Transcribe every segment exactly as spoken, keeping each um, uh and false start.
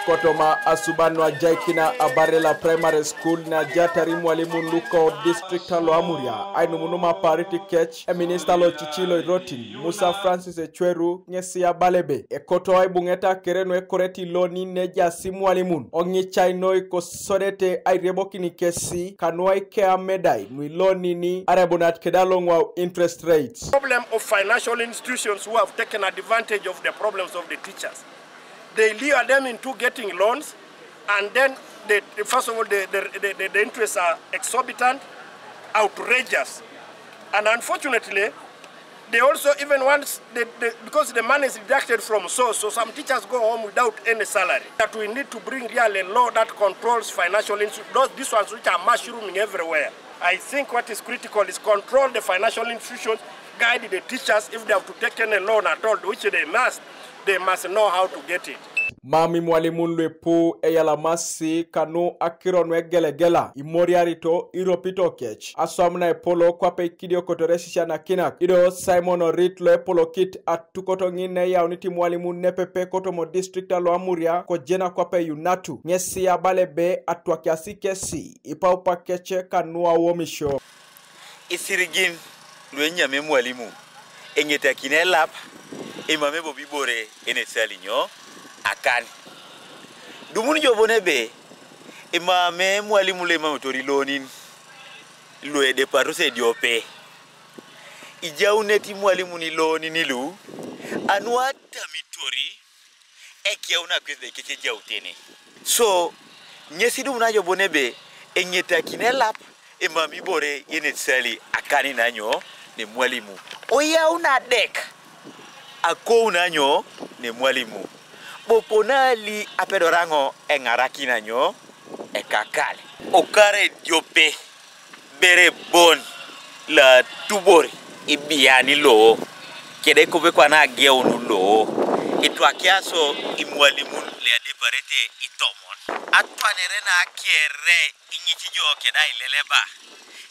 Kotoma asuban nu ajaikina Abarela Primary School, na ajatari imwalimun luko district alo Amuria ainumunum aparit kec, eminista lo cici lo irotin Musa Francis Ecweru ŋesi abala ebe ekoto aibuŋeta kere nu ekoret ilonin ne ejaasi imwalimun oŋicainoi kosodete airebokin kesi kanu aike amedai nu ilonin arebunat keda loŋwau interest rates. Problem of financial institutions who have taken advantage of the problems of the teachers. They lure them into getting loans, and then the, first of all, the, the, the, the interests are exorbitant, outrageous, and unfortunately, they also, even once, they, they, because the money is deducted from source, so some teachers go home without any salary. That we need to bring really a law that controls financial institutions, those, these ones which are mushrooming everywhere. I think what is critical is control the financial institutions, guide the teachers. If they have to take any loan at all, which they must, they must know how to get it. Mam imwalimun lu ipu eyalamasi kanu akiro nu egelegela, imoriarito iropito kec aswam na epolo kwape ikidiokotore esisianakinak. Ido Simon Orit lo epolokit atukoto ŋin ne eyaunit imwalimun nepepe kotoma district alo Amuria kojena kwape UNATU, ŋesi abala ebe atwakiasi kesi ipaupa kec kanu awomisio. Isirigin lu enyam emwalimu eŋetakini elap, emam ebobo ibore enesali nyo? Akan. Dumun jo bon ebe emam emwalimu lo emam etori ilonin lu edeparos ediope. Ijaunete imwalimun ilonin lu anu atamitori ekeuna kwesi da ikec ejautene. So, ŋesi idumuna jo bon ebe eŋetakini elap, emam ibore yenet esali akan na nyo? Na emwalimu. Oyau na adek akou na nyo? Na emwalimu. Bo ponali apedor aŋo eŋarakin na nyo? Ekakal. Okar ediope bere bon lo atubor ibiani lo, kede kope kwana ageun lo, itwakiaso imwalimun lu edeparete itomon. Atwanere na kere iŋici jo keda aileleba,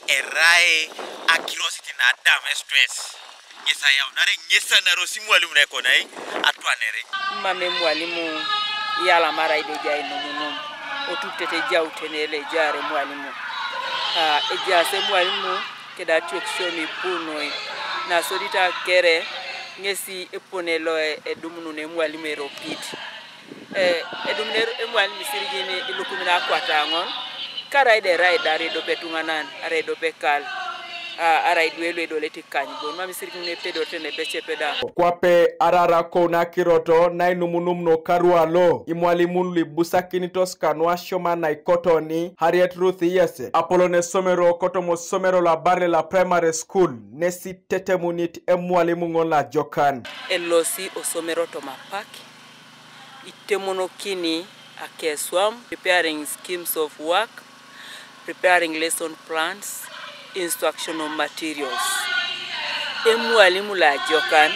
erai akirosit na adam stress. Ŋes ayaunare ŋes anaros imwalimu na ekonai atwanere. Mam emwalimu iyalamara ido ejai numunum, otupitete ejautene lo ejaar emwalimu. Ah, ejaas emwalimu keda atiokisio nu ipu noi, na sodit akere ŋesi epone lo edumunun emwalimu eropit. Eh, edumuni emwalimu isirigin ilukumin akwata aŋon, karaida erai da arai ediope etuŋanan, arai ediope ekal, ah, arai idwe lu edolete ikany bon, mam isirigin epedorete nepecepeda. Kwape arara kou na akirot na inumunum nu okaru alo, imwalimun lu ibusakinitos kanu asioman na ikotoni, Harriet Ruth Iyese, apolon esomero kotoma osomero lo Abarela Primary School, nesi tetemunit emwalimu ŋol ajokan. Elosi osomero toma apak, itemonokini akeswam, preparing schemes of work, preparing lesson plans, instructional materials. Emwalimu lo ajokan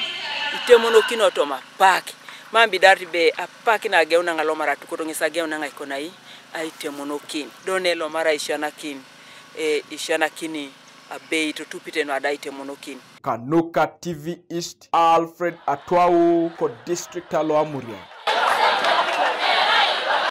itemonokini otoma apak, mam idarit be apak na ageuna ŋa alomar atukoto ŋes ageuna ŋa ikonai aitemonokin. Do ne elomar aisisianakin, e, isisianakini abeit otupite nu ada aitemonokin. Kanuka T V East, Alfred Atwau, ko district alo Amuria.